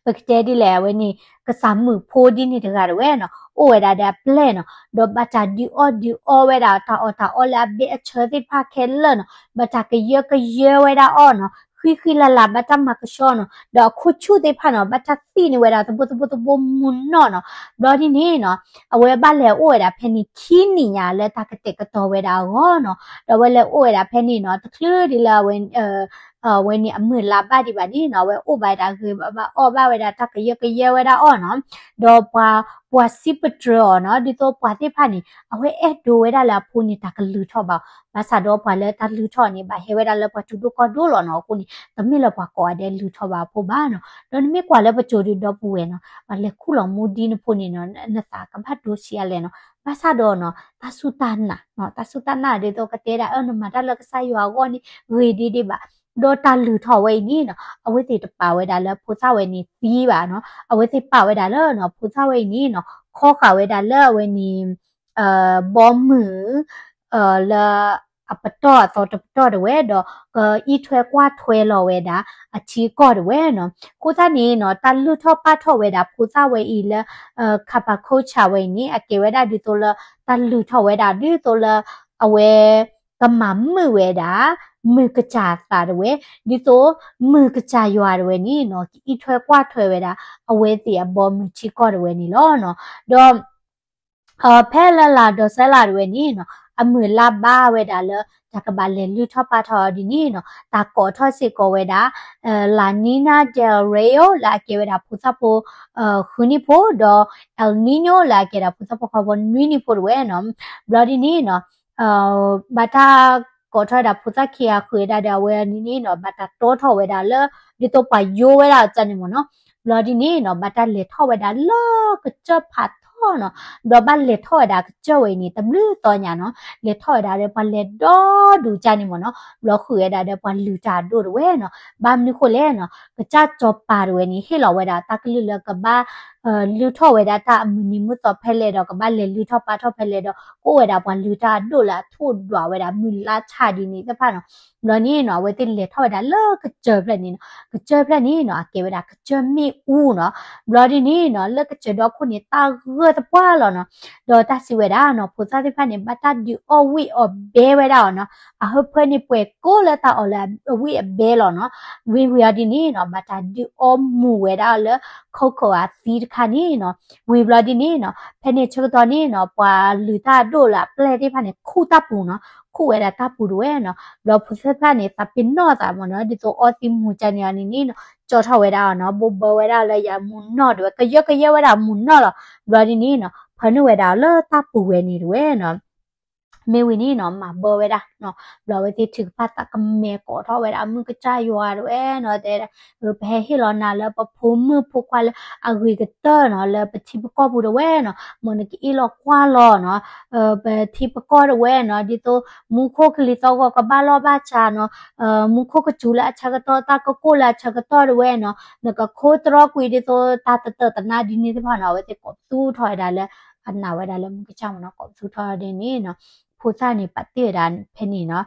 ပကတဲဒ်လဲၣ် အဝဲန့ၣ် ကစၢ်မုၣ်ဖိဒ်န့ၣ်တဂၤတဝဲနီၤ အိၣ်ဝဲဒၣ်ဒီးအပျဲၢ်နီၤ, ဒီးဘၣ်တၢ်ဒုးအီၣ်ဒုးအီဝဲဒၣ်တၢ်အီၣ်တၢ်အီလၢအဘ့ၣ်အဆၢသ့ၣ်တဖၣ်ခဲလၢာ်နီၤ, ဘၣ်တၢ်ကယၢကယဲဝဲဒၣ်အီၤနီၤ, ဃံဃံလၤလၤဘၣ်တၢ်မၤကဆှီနီၤ, ဒီးအခိၣ်ဆူၣ်သ့ၣ်တဖၣ်နီၤ ဘၣ်တၢ်သံၣ်န့ၢ်ဝဲဒၣ်သဘိသဘိသဘိမုၢ်နီၢ်နီၤ. ဘျီဒ်န့ၣ်နီၤ အဝဲဘၣ်လဲၤအိၣ်ဝဲဒၣ်ဖဲန့ၣ်ခံနံၣ်ညါလၢတၢ်ကတဲာ်ကတီၤဝဲဒၣ်အဂီၢ်နီၤ, ဒီးအဝဲလဲၤအိၣ်ဝဲဒၣ်ဖဲန့ၣ်နီၤ တချုးဒ်လၢ အဝဲန့ၣ်အမုၢ်လါဘၣ်ဒံးဘၣ်န့ၣ်နီၤ အဝဲအိၣ်ဘၣ်ဝဲဒၣ်ဂ့ၤဘၣ်ဘၣ်အီၣ်ဘၣ်ဝဲဒၣ်တၢ်ကယၢကယဲဝဲဒၣ်အီၤနီၤ, ဒီးပှၤ ပှၤစံးပတြၢၤအီၤနီၤ ဒ်သိးပှၤသ့ၣ်တဖၣ်န့ၣ် အဝဲအဲၣ်ဒိးဝဲဒၣ်လၢအဖိန့ၣ် တၢ်ကလုၢ်ထီၣ်ဘၣ်အီၤ, ဘၣ်ဆၣ်ဒီးပှၤလၢတၢ်လုၢ်ထီၣ်န့ၣ် ဘၣ်ဟဲဝဲဒၣ်လၢပှၤထူဒိၣ်ကီၢ်ဒိၣ်လီၤနီၤ, အဃိန့ၣ် တမ့ၢ်လၢပှၤကိးဂၤဒဲးလုၢ်ထီၣ်ဘၣ်အဖိဘၣ်နီၤ, ဒီးနမ့ၢ်ကွၢ်လၢပစိၤဒုးဒီပုၢ်ဝဲၢ်နီၤ ပှၤလဲၤခူၣ်လီၤမူဒံးနဖိန့ၣ်နီၤ နသးကဘၣ်ဒိဆံးအါလဲၣ်နီၤ, ဘၣ်ဆၣ်ဒီးနီၤ တၢ်စူၢ်တၢ်နာ်နီၤ တၢ်စူၢ်တၢ်နာ်ဒ်သိးကတဲဒၣ်အၢ နမၤတၢ်လၢကစၢ်ယွၤအဂီၢ်န့ၣ် ဂ့ၤဒံးဒံးဘၣ်, ဒီးတၢ်လုၢ်ထီၣ်ဝဲအံၤန့ၣ်နီၤ အဝဲသ့ၣ်တပာ်ဝဲဒၣ်လၢဖိသၣ်ဝဲန့ၣ်သံဘၣ်နီၤ, အဝဲသ့ၣ်ပာ်ဝဲဒၣ်လၢနီၤ ဖိသၣ်ဝဲအံၤန့ၣ်နီၤ ခီဃာ်ဝဲဒၣ်လၢအဝဲန့ၣ် ဘီမုၢ် လၢအပတီၢ်အသီတပတီၢ်တဝဲဒီး ကအံးထွဲကွၢ်ထွဲလီၤဝဲဒၣ် အထံအကီၢ်တဝဲနီၤ, အဃိသတးန့ၣ်နီၤ တၢ်လုၢ်ထီၣ်ပာ်ထီၣ်ဝဲဒၣ်ဖိသၣ်ဝဲအံၤလၢ ခးပၤခိၣ်ဆၣ်ဝဲအံၤန့ၣ် အကဲဝဲဒၣ်ဒ်သိးလၢ တၢ်လုၢ်ထီၣ်ဝဲဒၣ်ဒ်သိးလၢ အဝဲ ကမၤမုာ်ဝဲဒၣ် မုၢ်ကစၢ်သးတဝဲ, ဒ်သိး မုၢ်ကစၢ်ယွၤတဝဲန့ၣ်နီၤ ကအံးထွဲကွၢ်ထွဲဝဲဒၣ် အဝဲသ့ၣ်အဘီမုၢ်ထံကီၢ်တဝဲန့ၣ်လီၤနီၤ, ဒီး ဖဲလၢလၤဒီးစဲလးတဝဲန့ၣ်နီၤ အမုၢ်လါဘၣ်ဝဲဒၣ်လၢ တၢ်ကဘၣ်လဲၤလုၢ်ထီၣ်ပာ်ထီၣ်အီၤဒ်န့ၣ်နီၤ တၢ်ကိးထီၣ်စ့ၢ်ကီးဝဲဒၣ် La Niña del Rey လၢအကဲဝဲဒၣ်ဖိသၣ်ဖိ ဃုနံၣ်ဖိ ဒီး El Niño လၢအကဲဒၣ်ဖိသၣ်ဖိဃီဖိနွံနံၣ်ဖိတဝဲနီၤ, ဘျီဒ်န့ၣ်နီၤ ဘၣ်တၢ်ကိးထီၣ်ဝဲဒၣ်ဖိသၣ်ခံဂၤဃုာ်ဒၣ်ဒီးအဝဲန့ၣ်နီၤ ဘၣ်တၢ်တီထီၣ်ဝဲဒၣ်လၢ ဒ်သိးပှၤယိဝဲဒၣ်အီၤန့ၣ်မ့ၢ်နီၤ, ဘျီဒ်န့ၣ်နီၤ ဘၣ်တၢ်လဲၤထီၣ်ဝဲဒၣ်လၢကစၢၢ်ဖးထီနီၤ, ဒီးဘၣ်လဲၤထီၣ်ဝဲဒၣ်ကစၢၢ်ဝဲအံၤန့ၣ် တဘျုးသီညါနီၤ လဲၤထီၣ်ဝဲဒၣ်ဒီးပှၤလဲၤဒီဒူၣ်ကၢ်န့ၣ်မ့ၢ်နီၤ, ဘျီဃုာ်ဝဲဒၣ်ဒီးပှၤလုၢ်တၢ်အဒိၣ်တဝဲနီၤ, ဘၣ်မနုၤဃိလဲၣ်နီၤ ကစၢ်စီၤပၤတဝဲန့ၣ် ဟ့ၣ်လီၤဝဲဒၣ်တၢ်ကလုၢ်လၢကဘၣ် လုၢ်ထီၣ်ဝဲဒၣ်တၢ်အမုၢ်နံၤမုၢ်သီဖဲလဲၣ်ဒီး ကဘၣ်လဲၤလုၢ်ထီၣ်ပာ်ထီၣ်ဖဲလဲၣ်ဒီး ကအိၣ်ဝဲဒၣ်ပှၤလုၢ်တၢ်အဒိၣ်လၢအထိၣ်ဒွးဝဲဒၣ်မုၢ်လါဆါဒ်န့ၣ်သ့ၣ်တဖၣ်နီၤ, ဘျီန့ၣ်နီၤ အဝဲသ့ၣ်လဲၤထီၣ်ဝဲဒၣ်လၢကစၢၢ်ဖျၢၣ်န့ၣ်နီၤ, ကစၢၢ်ဖျၢၣ်န့ၣ်နီၤ အကဲဝဲဒၣ်ကစၢၢ်မ့ၣ်အူနီၤ, ဘျီဒ်န့ၣ်နီၤ လၢကစၢၢ်ဒီခိၣ်န့ၣ် တၢ်ဂၢၢ်သပှၢ်လီၤနီၤ, ဒီးတၢ်စံးဝဲဒၣ်နီၤ ဖိသၣ်သ့ၣ်တဖၣ်န့ၣ် ဘၣ်တၢ်ဒုးအီၣ်ဝံၣ်အီၣ်ဘဲဝဲဒၣ်အီၤနီၤ, အဟၢဖၢန့ၣ်ပှဲၤကိးလၢတၢ်အီၣ်လၢအဝံၣ်အဘဲလီၤနီၤ, ဝံၤဝံၤအီၤဒ်န့ၣ်နီၤ ဘၣ်တၢ်ဒုးအီမူၤဝဲဒၣ်လၢ ခိခိၣ်အသံတခါန့ၣ်နီၤ, ဝံၤဘျီဒ်န့ၣ်နီၤ ဖဲန့ၣ်ဆၢကတီၢ်န့ၣ်နီၤ ပှၤလုၢ်တၢ်အဒိၣ်လၢအပျဲၢ်သ့ၣ်တဖၣ်န့ၣ် ခူၣ်တၢ်ပူၤနီၤ, ခူၣ်ဝဲဒၣ်တၢ်ပူၤတဝဲနီၤ, ဘျီဖိသၣ်တဖၣ်န့ၣ် သးပ့ၤနီၣ်သးမ့ၢ်နီၤ ဒ်သိးအီသံးမူၤကၢ်န့ၣ်အီၤန့ၣ်နီၤ, ကၠီထီၣ်ဝဲဒၣ်အီၤနီၤ, ဘိးဘၢဝဲဒၣ်လၢယမူၤနီၢ်တဝဲ ကယၢကယဲဝဲဒၣ်မူၤနီၢ်လီၤ, ဘျီဒ်န့ၣ်နီၤ ဖၢနုာ်ဝဲဒၣ်လၢတၢ်ပူၤဝဲန့ၣ်တဝဲနီၤ မ့ၢ်ဝံၤန့ၣ်နီၤ မၤဘၢဝဲဒၣ်နီၤ, ဘျီအဝဲသ့ၣ်ထုကဖၣ်သးကမဲာ်ကိးထီၣ်ဝဲဒၣ် မုၢ်ကစၢ်ယွၤတဝဲနီၤ, တဲဒၣ် ပဟဲဟ့ၣ်လီၤနၤလၢပဖိမုၣ်ဖိခွါလၢအဂ့ၤကတၢၢ်နီၤ လၢပထံပကီၢ်ပူၤတဝဲနီၤ, မ်နကအ့ၣ်လိာ်ကွၢ်လိာ်နီၤ, ပထံပကီၢ်တဝဲနီၤ ဒ်သိး မူခိၣ်ကလံၤသီဂီၤကဘၣ်လီၢ်ဘၣ်စးနီၤ, မူခိၣ်ကစူၤလၢအဆၢကတီၢ် တၢ်ကကိၢ်လၢအဆၢကတီၢ်တဝဲနီၤ, နကခိတြီကွံာ်ဒ်သိးတၢ်တတၢာ်တနါဒ်န့ၣ်သ့ၣ်တဖၣ်နီၤ, အဝဲသ့ၣ်ကိးပသူထီၣ်ဝဲဒၣ်လၢ အနာ်ဝဲဒၣ်လၢမုၢ်ကစၢ်မ့ၢ်နီၤ ကိးပသူထီၣ်ဒ်န့ၣ်နီၤ, ဖိသၣ်န့ၣ်ပာ်တ့ၢ်ဝဲဒၣ်ဖဲန့ၣ်နီၤ,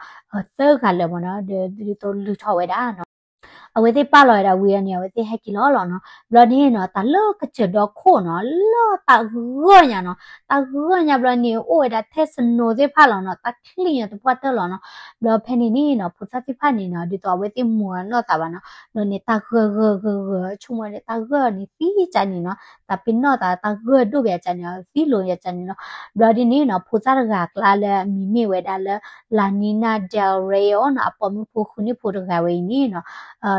သၢဂၤလၢာ်မ့ၢ်နီၤ ဒ်သိးလုၢ်ထီၣ်ဝဲဒၣ်နီၤ အဝဲသ့ၣ်ပာ်လီၤဝဲဒၣ်ဝံၤအီၤန့ၣ် အဝဲသ့ၣ်ဟဲက့ၤလီၤလီၤနီၤ. ဘျီန့ၣ်နီၤ တၢ်လၢကစၢၢ်ဒီခိၣ်နီၤ လၢတၢ်ဂၢၢ်ညါနီၤ, တၢ်ဂၢၢ်ညါဘျီန့ၣ် အိၣ်ဝဲဒၣ်ထဲ snow သ့ၣ်တဖၣ်လီၤနီၤ, တၢ်ချံၣ်ညါသပှၢ်တၢၢ်လီၤနီၤ. ဘျီဖဲန့ၣ်န့ၣ်နီၤ ဖိသၣ်သ့ၣ်တဖၣ်န့ၣ်နီၤ ဒ်သိးအဝဲသ့ၣ်မိၢ်အနီၢ်သးဘၣ်နီၤ, ဘျီန့ၣ် တၢ်ဂၢၢ်ဂၢၢ်ဂၢၢ်ဂၢၢ် ဆိကမိၣ်န့ၣ် တၢ်ဂၢၢ်န့ၣ်သံကၢ်န့ၣ်နီၤ, တၢ်ပ့ၤနီၣ်သး တၢ်ဂၢၢ်ဒိၣ်ဘၣ်ကၢ်န့ၣ် သံလိာ်ယၤကၢ်န့ၣ်လီၤ. ဘျီဒ်န့ၣ်နီၤ ဖိသၣ်တဂၤအကျါလၢအမံၤမ့ၢ်ဝဲဒၣ်လၢ La Nina Del Rey နီၤ, အပိာ်မုၣ်ဖိဃုနံၣ်ဖိတဂၤဝဲအံၤန့ၣ်နီၤ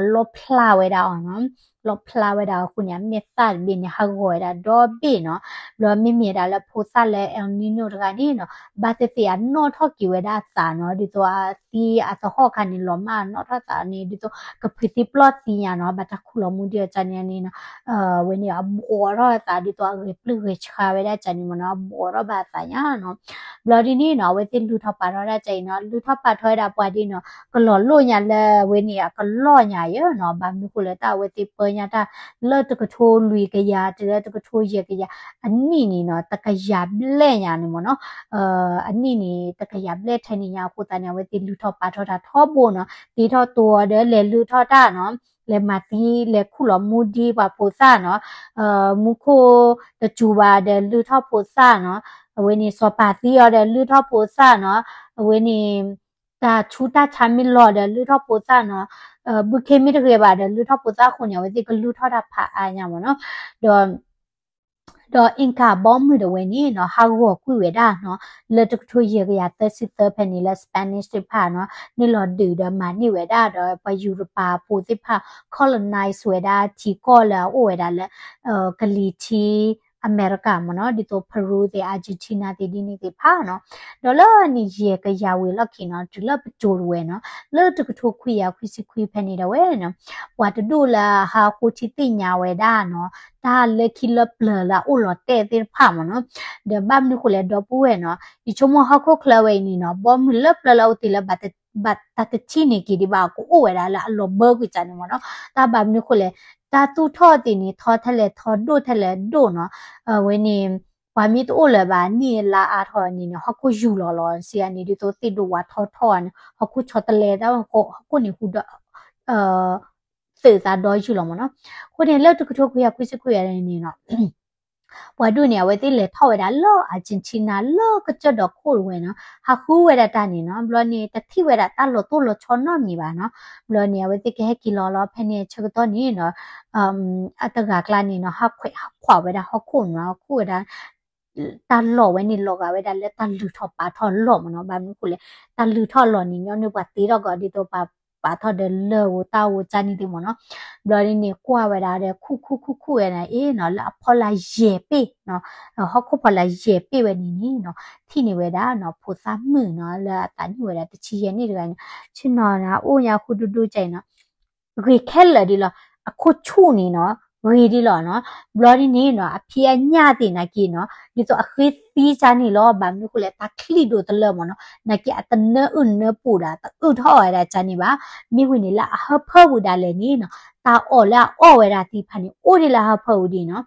လီၣ်ဖျါဝဲဒၣ်အီၤနီၤ, လီၣ်ဖျါဝဲဒၣ်အဃိန့ၣ် အမဲာ်သၣ်တဘ့ၣ်န့ၣ် ဟးဂီၤဝဲဒၣ်ဒီဘ့ၣ်နီၤ. ဘျီမ့မ့ၢ်ဒၣ်လၢဖိသၣ်လၢ El Niño တဂၤန့ၣ်နီၤ ဘၣ်သ့ၣ်သ့ၣ်အနီၣ်ထီၣ်က့ၤဝဲဒၣ်အသးနီၤ, ဒ်သိးအသံအသဟီၣ်ခါန့ၣ် လီၤမၢ်အနီၣ်ထီၣ်သးန့ၣ် ဒ်သိးကဖုးသံပျီၢ်သံညါနီၤ, ဘၣ်တၢ်ခူၣ်လီၤမူဒံးအီၤကၢ်န့ၣ်န့ၣ်နီၤ ဝဲန့ၣ် အဘှီထီၣ်အသးဒ်သိးအဂဲၤပျုၢ်ဂဲၤဆှါဝဲဒၣ်ကၢ်န့ၣ်မ့ၢ်နီၤ, အဘှီထီၣ်ဘၣ်အသးညါနီၤ. ဘျီဒ်န့ၣ်နီၤ အဝဲသ့ၣ်လုၢ်ထီၣ်ပာ်ထီၣ်ဒၣ်ကၢ်အံၤနီၤ, လုၢ်ထီၣ်ပာ်ထီၣ်ဝဲဒၣ်ပှၤဒ်နီၤ ကလီၤလိၣ်ညါလၢဝဲန့ၣ် အကလီၢ်ညါယဲနီၤ, ဘၣ်မနုၤဃိလဲၣ် တၢ်အဝဲသ့ၣ်ပၢညါတၢ်လၢတကထိလွံၢ်ကယၤ တုၤလၢတကထိယဲၢ်ကယၤ အနံၣ်န့ၣ်နီၤ တကယၤဘျဲၣ်ညါန့ၣ်မ့ၢ်နီၤ, အနံၣ်န့ၣ် တကယၤဘျဲၣ်ထဲန့ၣ်ညါအဃိသတးန့ၣ် အဝဲသ့ၣ်လုၢ်ထီၣ်ပာ်ထီၣ်တၢ်ထီဘိနီၤ, တ့ထီၣ်တိၤအီၤဒီးလဲၤလုၢ်ထီၣ်တၢ်နီၤ, လဲၤမၤသံ လဲၤခူၣ်လီၤမူဒံးပှၤဖိသၣ်နီၤ, မူခိၣ်တစူၤဘၣ်ဒီးလုၢ်ထီၣ်ဖိသၣ်နီၤ, အဝဲန့ၣ် စီၤပၤသံအီၤဒီးလုၢ်ထီၣ်ဖိသၣ်နီၤ, အဝဲန့ၣ် တၢ်ဆူးတၢ်ဆါမ့ၢ်လီၤဒီးလုၢ်ထီၣ်ဖိသၣ်နီၤ, ဘုခ့မ့ၢ်တဂ့ၤဘၣ်ဒီးလုၢ်ထီၣ်ဖိသၣ်အဃိန့ၣ် အဝဲသ့ၣ်ကလုၢ်ထီၣ်တၢ်ဖးအါညါမ့ၢ်နီၤ, ဒီး ဒီး Inca ဘီမုၢ်ဒၣ်ဝဲန့ၣ်နီၤ ဟးဂီၤကွံာ်ဝဲဒၣ်နီၤ, လၢတကထိယဲၢ်ကယၤသၢဆံသၢဖဲန့ၣ်လၢ Spanish သ့ၣ်တဖၣ်နီၤ န့ၢ်လီၤဒုးဒီးမၤန့ၢ်ဝဲဒၣ်ဒီး ပှၤယူရပၤဖိသ့ၣ်တဖၣ် colonize ဝဲဒၣ်ထံကီၢ်လၢအအိၣ်ဝဲဒၣ်လၢ ကလံၤထံ အမဲရကၤမ့ၢ်နီၤ ဒ်သိး Peru သ့ၣ် Argentina သ့ၣ်ဒ်န့ၣ်သ့ၣ်တဖၣ်နီၤ, ဒီးလၢနံၣ်ယဲၢ်ကယၤဝံၤလီၢ်ခံနီၤ တုၤလၢပစိၤဒၣ်ဝဲနီၤ လၢတကထိခွံကယၤခွံဆံခွံဖဲန့ၣ်ဒၣ်ဝဲနီၤ ပှၤတဒူၣ်လၢအဟးဃိထံသ့ၣ်ညါဝဲဒၣ်နီၤ တၢ်လၢခံလၢပျၢၤလၢအအိၣ်လီၤတဲာ်သ့ၣ်တဖၣ်မ့ၢ်နီၤ, ဒီးဘၣ်မနုၤဃိလဲၣ်ဒီပုၢ်ဝဲၢ်နီၤ ယဆိကမိၣ်ဟီၣ်ခိၣ်ချၢဝဲအံၤန့ၣ်နီၤ ဘီမုၢ်လၢပျၢၤလၢအအိၣ်သ့ၣ်လၢ ဘၣ်တထံၣ်န့ၢ်က့ၤဒံးဘၣ် ကအိၣ်ဝဲဒၣ်လၢအလီၤဘၢကွံာ်ကၢ်န့ၣ်မ့ၢ်နီၤ, တၢ်ဘၣ်မနုၤဃိလဲၣ် တၢ်သူၣ်ထီၣ်သ့ၣ်န့ၣ် ထီထဲလဲၣ်ထီဒိၣ်ထဲလဲၣ်ဒိၣ်နီၤ, အဝဲန့ၣ် ပှၤမ့ၢ်တအိၣ်လၢၤဘၣ် နံၣ်လါအါထီၣ်န့ၣ်န့ၣ် ဟီၣ်ခိၣ်ယူၢ်လီၤလီၤ စံးအါန့ၣ် ဒ်သိးသ့ၣ်ဒိၣ်ဝးထီထီၣ်န့ၣ် ဟီၣ်ခိၣ်ဆီတလဲတၢ် ဟီၣ်ခိၣ်န့ၣ်ဟူဒီး သုးသးဒီယူၢ်လီၤမ့ၢ်နီၤ. အဃိန့ၣ် လၢတကထိခွံကယၤခွံဆံခွံန့ၣ်နီၤ ပှၤဒူၣ်န့ၣ် အဝဲသ့ၣ်လဲၤထီၣ်ဝဲဒၣ်လၢ Argentina လၢကစၢၢ်ဒီခိၣ်တဝဲနီၤ ဟးဃုဝဲဒၣ်တၢ်န့ၣ်နီၤ ဘျီန့ၣ် တထံၣ်ဝဲဒၣ်တၢ်လီၤတိၢ်လီၤဆီနီတမံၤဘၣ်နီၤ. ဘျီန့ၣ် အဝဲသ့ၣ်ကဟဲက့ၤလီၤလီၤ ဖဲန့ၣ်ဆၢကတီၢ်န့ၣ်နီၤ အတဂၤကျါန့ၣ်နီၤ ဟးခွဲးဟးခွးဝဲဒၣ်ဟီၣ်ခိၣ်နီၤ ဟီၣ်ခိၣ်ဝဲဒၣ် တၢ်လီၢ်ဝဲန့ၣ်လီၤဂာ်ဝဲဒၣ်လၢတၢ်လုၢ်ထီၣ်ပာ်ထီၣ်အလီၢ်မ့ၢ်နီၤ. ဘၣ်မနုၤအဃိလဲၣ် တၢ်လုၢ်ထီၣ်အလီၢ်န့ၣ် ညီနုၢ်ပှၤတ့ထီၣ်ကီး ဒ်သိးပှၤပာ်ထီၣ်ဒီးလၢၢ်ဧိၤတၢ်ဧိၤကၢ်န့ၣ်သ့ၣ်မ့ၢ်နီၤ. ဘျီဒ်န့ၣ် ကွၢ်ဝဲဒၣ်ဒီး ခူၣ်ခူၣ်ခူၣ်ခူၣ်ဝဲဒၣ်အံၤနီၤ လၢအဖီလာ်ယဲၢ်ပ့ၢ်နီၤ ဟီၣ်ခိၣ်ဖီလာ်ယဲၢ်ပ့ၢ်ဝဲန့ၣ်န့ၣ်နီၤ ထံၣ်န့ၢ်ဝဲဒၣ်နီၤ ဖိသၣ်မုၣ်နီၤ လၢအသးနံၣ်ဝဲဒၣ်တဆံယဲၢ်နံၣ်တဂၤန့ၣ် ဆ့ၣ်နီၤနၤ အိၣ်ညါဃူဒူဒူကၢ်အံၤနီၤ ဂ့ၤခဲလၢာ်ဒ်လီၤ. အခိၣ်ဆူၣ်န့ၣ်နီၤ ဂ့ၤဒ်လီၤနီၤ. ဘျီဒ်န့ၣ်နီၤ အဖံးအညၣ်သ့ၣ်နာ်က့နီၤ ဒ်သိးအဃ့သံကၢ်န့ၣ်လီၤ. ဘၣ်မနုၤအဃိလဲၣ် တၢ်ချံၣ်ဒိၣ်တလၢမ့ၢ်နီၤ နာ်က့အတနၢအုၣ်နၢပူၤဒၣ် တအုၣ်ထီၣ်ဝဲဒၣ်ကၢ်န့ၣ်ဘၣ်. မ့ၢ်ဝံၤန့ၣ် လၢအဟၢဖၢပူၤဒၣ်လဲာ်န့ၣ်နီၤ တၢ်အီၣ်လၢအအီၣ်ဝဲဒၣ်သ့ၣ်တဖၣ်န့ၣ် အိၣ်ဒ်လၢအဟၢဖၢပူၤဒ်နီၤ.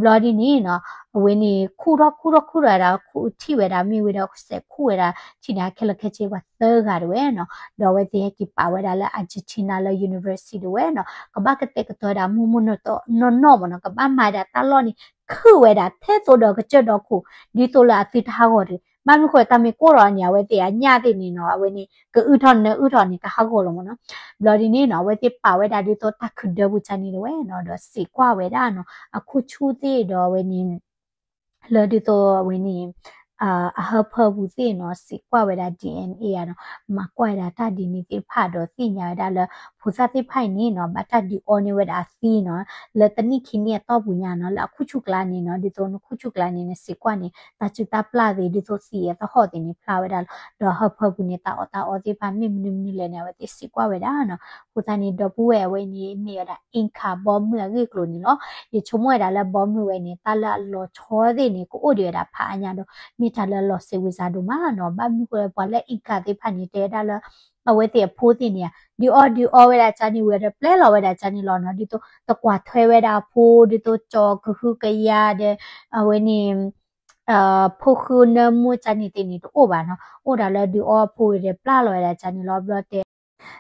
ဘျီဒ်န့ၣ်နီၤ အဝဲန့ၣ် ခူၣ်ထီၣ်ခူၣ်ထီၣ်ခူၣ်ထီၣ်ဝဲဒၣ် ခူၣ်ထံၣ်ဝဲဒၣ် မ့ၢ်ဝဲဒၣ်စဲးခူၣ်ဝဲဒၣ် ထံၣ်န့ၣ် ခဲလၢာ်ခဲဆ့ပှၤသၢဂၤတဝဲနီၤ ဒီးအဝဲသ့ၣ်ဟဲက့ၤပာ်ဝဲဒၣ်လၢ Argentina လၢ university တဝဲနီၤ ကဘၣ်ကတဲာ်ကတီၤဝဲဒၣ် မိၢ်မိၢ်နီၢ်နီၢ်မ့ၢ်နီၤ ကဘၣ်မၤဒၣ်တၢ်လီၢ်န့ၣ် ခုၣ်ဝဲဒၣ်ထဲသိးဒီးကစၢၢ်ဒီခိၣ် ဒ်သိးလၢအသုတဟးဂီၤတဂ့ၤ. ဘၣ်မနုၤဃိ တၢ်မ့ၢ်ကိၢ်ထီၣ်န့ၣ် အဝဲသ့ၣ်အညၣ်သ့ၣ်န့ၣ်နီၤ အဝဲန့ၣ် ကအုၣ်ထီၣ်နၢအုၣ်ထီၣ်န့ၣ် ကဟးဂီၤလီၤမ့ၢ်နီၤ. ဘျီဒ်န့ၣ်နီၤ အဝဲသ့ၣ်ပာ်ဝဲဒၣ်ဒ်သိးတၢ်ခုးဒၢပူၤကၢ်န့ၣ်တဝဲနီၤ ဒီးစံးကွၢ်ဝဲဒၣ်နီၤ အခိၣ်ဆူၣ်သ့ၣ်ဒီးအဝဲန့ၣ် လၢဒ်သိးအဝဲန့ၣ် အဟၢဖၢပူၤသ့ၣ်နီၤ စံးကွၢ်ဝဲဒၣ် DNA နီၤ မၤကွၢ်ဝဲဒၣ်တၢ်ဒ်န့ၣ်သ့ၣ်တဖၣ်ဒီးသ့ၣ်ညါဝဲဒၣ်လၢ ဖိသၣ်သ့ၣ်တဖၣ်အံၤန့ၣ်နီၤ ဘၣ်တၢ်ဒုးအီန့ၢ်ဝဲဒၣ်အသံနီၤ လၢတနံၣ်ခံနံၣ်အတီၢ်ပူၤညါနီၤ လၢအခိၣ်ဆူၣ်ကျါန့ၣ်နီၤ ဒ်သိးနခိၣ်ဆူၣ်ကျါန့ၣ် နစံးကွၢ်န့ၣ် တၢ်စုတၢ်ပျၢ်သ့ၣ် ဒ်သိးသံအသဟီၣ်သ့ၣ်န့ၣ် ဖျါဝဲဒၣ်လီၤ ဒီးဟၢဖၢပူၤန့ၣ် တၢ်အီၣ်တၢ်အီသ့ၣ်တဖၣ်မ့ၢ်မနုၤမနုၤလဲၣ်န့ၣ် အဝဲသ့ၣ်စံးကွၢ်ဝဲဒၣ်နီၤ. အဃိသတးန့ၣ် ဒီပုၢ်ဝဲၢ်အဝဲန့ၣ် မ့ၢ်ဝဲဒၣ် Inca ဘီမုၢ်အဂ့ၢ်အကျိၤန့ၣ်လီၤ. ယဆိကမိၣ်ဝဲဒၣ်လၢဘီမုၢ်ဝဲန့ၣ် တၢ်လၢအလီၤဆီသ့ၣ်န့ၣ် ကအိၣ်ဒံးဝဲဒၣ်ဖးအါညါဒီး မ့ၢ်တၢ်လၢအလီၤစံးဝံၤစၢ်ဒိၣ်မးနီၤ. ဘၣ်မနုၤဃိ ပှၤလၢ Inca သ့ၣ်တဖၣ်န့ၣ် တဲဝဲဒၣ်လၢ အဝဲသ့ၣ်အဖိသ့ၣ်န့ၣ် ဒုးအီဒုးအီဝဲဒၣ်ကၢ်န့ၣ်ဝံၤဒီး ပျဲလီၤဝဲဒၣ်ကၢ်န့ၣ်လီၤနီၤ. ဒ်သိးတကွၢ်ထွဲဝဲဒၣ်အဖိ ဒ်သိးကၠီကဟုကယာ်ဒီး အဝဲန့ၣ် ဖိဃုနၢမူကၢ်န့ၣ်သ့ၣ်န့ၣ် တအိၣ်ဘၣ်နီၤ. အိၣ်ဒၣ်လၢဒုးအီအဖိဝံၤဒီး ပျဲလီၤဝဲဒၣ်ကၢ်န့ၣ်လီၤ. ဘျီတဲ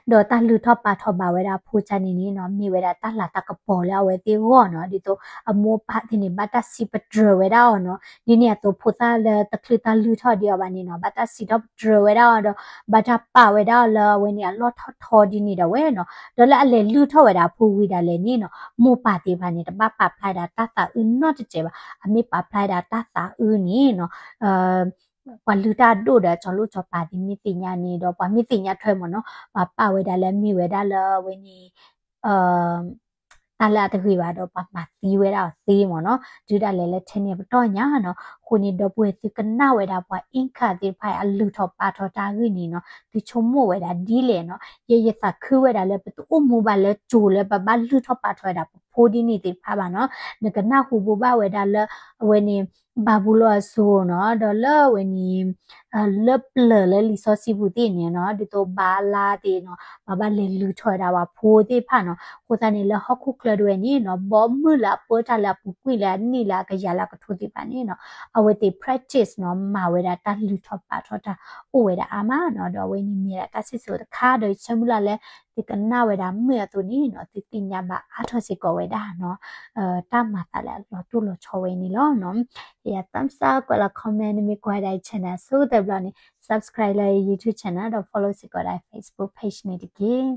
ဒီးတၢ်လုၢ်ထီၣ်ပာ်ထီၣ်ဘၣ်ဝဲဒၣ်အဖိကၢ်န့ၣ်န့ၣ်နီၤ မ့ၢ်ဝဲဒၣ်တၢ်လၤတၢ်ကပီၤလၢအဝဲသ့ၣ်အဂီၢ်နီၤ, ဒ်သိးအမိၢ်ပၢ်သ့ၣ်န့ၣ် ဘၣ်တၢ်စံးပတြၢၤဝဲဒၣ်အီၤနီၤ, ဒ်န့ၣ်အသိး ဖိသၣ်လၢတချုးတၢ်လုၢ်ထီၣ်ဒံးအီၤဘၣ်န့ၣ်နီၤ ဘၣ်တၢ်စံးထီၣ်ပတြၢၤဝဲဒၣ်အီၤဒီး ဘၣ်တၢ်ပာ်ဝဲဒၣ်အီၤလၢအဝဲန့ၣ်အလီၢ်ထီၣ်ထီဒ်န့ၣ်ဒီးဝဲနီၤ, ဒီးလၢအလဲၤလုၢ်ထီၣ်ဝဲဒၣ်အဖိဝံၤဒၣ်လဲာ်န့ၣ်နီၤ မိၢ်ပၢ်သ့ၣ်တဖၣ်န့ၣ် တဘၣ်ပာ်ဖျါဒၣ်တၢ်သးအုးနီတစဲးဘၣ်, အမ့ၢ်ပာ်ဖျါဒၣ်တၢ်သးအုးန့ၣ်နီၤ ပှၤလုၢ်တၢ်အဒိၣ်ဒီး ကၠီၤလိၣ်ကၠီၤပၤသ့ၣ်မ့ၢ်သ့ၣ်ညါန့ၣ်ဒီး ပှၤမ့ၢ်သ့ၣ်ညါထွဲမ့ၢ်နီၤ ပှၤပာ်ဝဲဒၣ်လၢအမ့ၢ်ဝဲဒၣ်လၢအဝဲန့ၣ် တၢ်လၢအတဂ့ၤဘၣ်ဒီး ပှၤမၤသံဝဲဒၣ်အီၤသ့မ့ၢ်နီၤ, တုၤဒၣ်လဲာ်လၢထဲန့ၣ်ပတီၢ်ညါနီၤ, အဃိန့ၣ် ဒီပုၢ်ဝဲၢ်သုကနၣ်ဝဲဒၣ်ပှၤ Inca သ့ၣ်တဖၣ်အလုၢ်ထီၣ်ပာ်ထီၣ်တၢ်ဂ့ၢ်န့ၣ်နီၤ သုဆိကမိၣ်ဝဲဒၣ်ဒ်လဲၣ်နီၤ, ယဲယသးခုဝဲဒၣ်လၢပတအိၣ်မူဘၣ်လၢကၠိၤလၢပဘၣ်လုၢ်ထီၣ်ပာ်ထီၣ်ဝဲဒၣ် ပဖိဒ်န့ၣ်သ့ၣ်တဖၣ်ဘၣ်နီၤ, နကနၢ်ဟူဘိးဘၣ်ဝဲဒၣ်လၢ အဝဲန့ၣ် ဘၤဘူလိၣ်အစိၤနီၤ, ဒီးလၢအဝဲန့ၣ် လၢပျၢၤလၢလံာ်စီဆှံပူၤသ့ၣ်န့ၣ်နီၤ, ဒ်သိးဘၤအလါသ့ၣ်နီၤ ပှၤဘၣ်လဲၤလုၢ်ထီၣ်ဝဲဒၣ်ပှၤဖိသ့ၣ်တဖၣ်နီၤ, အဃိသတးန့ၣ် လၢဟီၣ်ခိၣ်ချၢဒၣ်ဝဲန့ၣ်နီၤ ဘီမုၢ်လၢအပၢတၢ်လၢအပူၤကွံာ်လၢအနံၣ်လၢအကယၤလၢအကထိသ့ၣ်တဖၣ်န့ၣ်နီၤ, အဝဲသ့ၣ် practice နီၤ မၤဝဲဒၣ်တၢ်လုၢ်ထီၣ်ပာ်ထီၣ်တၢ်အိၣ်ဝဲဒၣ်အါမးနီၤ, ဒီးအဝဲန့ၣ်မ့ၢ်ဒၣ်တၢ်စံၣ်စိၤတခါ ဒီးယဆၢမုၢ်လၢ်လၢ သုကနၣ်ဝဲဒၣ်မုာ်အသိးန့ၣ်နီၤ သုသ့ၣ်ညါဘၣ်အါထီၣ်စ့ၢ်ကီးဝဲဒၣ်နီၤ တၢ်မၤသးလၢအလီၤတိၢ်လီၤဆီဝဲန့ၣ်လီၤနီၤ, ယ thumbs up ကွဲးလီၤ comment နမ့ၢ်ကွၢ်ဝဲဒၣ်ယ channel အဆိကတၢၢ်ဘျီန့ၣ် subscribe လၢယ YouTube channel ဒီး follow စ့ၢ်ကီးဒၣ် Facebook page န့ၣ်တက့ၢ်.